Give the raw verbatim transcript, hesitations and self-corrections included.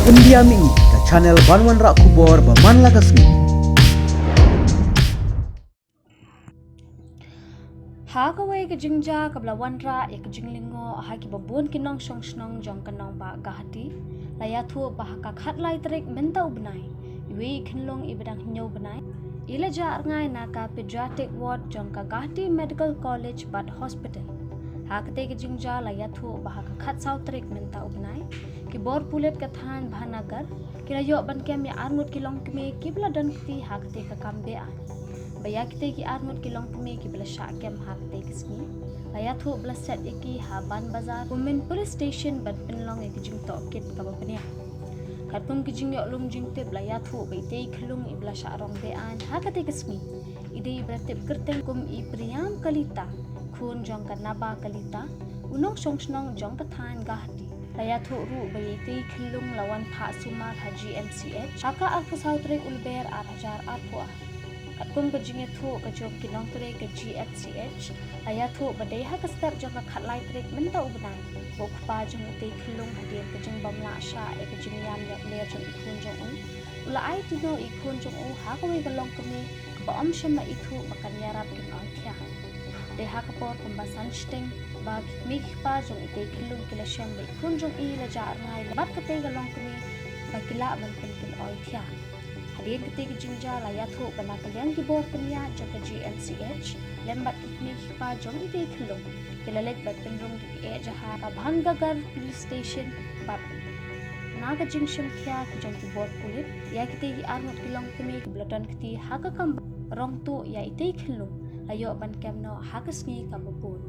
India Mih, ka channel ban wanrah khubor ba man la ka sngi. Ha kawei ka jingjia kaba la wanrah ïa ka jinglyngngoh ha kiba bun ki nongshong shnong jong ka nongbah Guwahati, la ïathuh ba ha ka khatlai tarik mynta u bnai, iwei i khyllung iba dang hynñiew bnai i la jah rngai na ka pediatric ward jong ka Guwahati Medical College bad Hospital. Ha katei ka jingjia la ïathuh ba ha ka khatsaw tarik mynta u bnai, ki bor pulit ka thaiñ Bhanagar ki la ïoh ban kem ïa arngut ki longkmie kiba la don kti ha katei ka kam be-aiñ. Ba ïa kitei ki arngut ki longkmie kiba la shah kem ha katei ka sngi, la ïathuh ba la set ïa ki ha Ban Bazar, Women Police Station ban pynlong ïa ka jingtohkit kaba pynïaid. Katkum ka jingïoh lum jingtip la ïathuh ba itei i khyllung iba la shah rong be-aiñ ha katei ka sngi i dei iba la tip kyrteng kum i Priyam Kalita, khun jong ka Naba Kalita, u nongshong shnong jong ka thaiñ Guwahati. La ïathuh ruh ba ïa itei i khyllung la wan phah sumar ha G M C H ha ka arphew saw tarik u Lber ar hajar arphew ar. Katkum ka jingïathuh ka jong ki nongtrei ka G M C H, la ïathuh ba dei ha ka step jong ka khatlai tarik mynta u bnai, ba u kpa jong itei i khyllung hadien ka jingbym lah shah ïa ka jingïam ïapler jong i khun jong u, u la aiti noh i khun jong u ha kawei ka longkmie kaba ym shym la ithuh ba kan ïarap kin oi thiah. Dei ha ka por kumba san shiteng ba ki kmie ki kpa jong itei i khyllung ki la shem ba i khun jong i la jah rngai bad katei ka longkmie ba ki lah ban pynkyndit oi thiah. Hadien katei ka jingjia la ïathuh ba na ka liang ki bor pynïaid jong ka G M C H lem bad ki kmie ki kpa jong itei i khyllung ki la leit ban pynrung da ki eh jahar ka Bhanagar Police Station bad na ka jingshim khia ki jong ki bor pulit ïa kitei ki arngut ki longkmie kiba la don kti ha ka kam rong tuh ïa itei i khyllung la ïoh ban kem noh ha ka sngi kaba bud.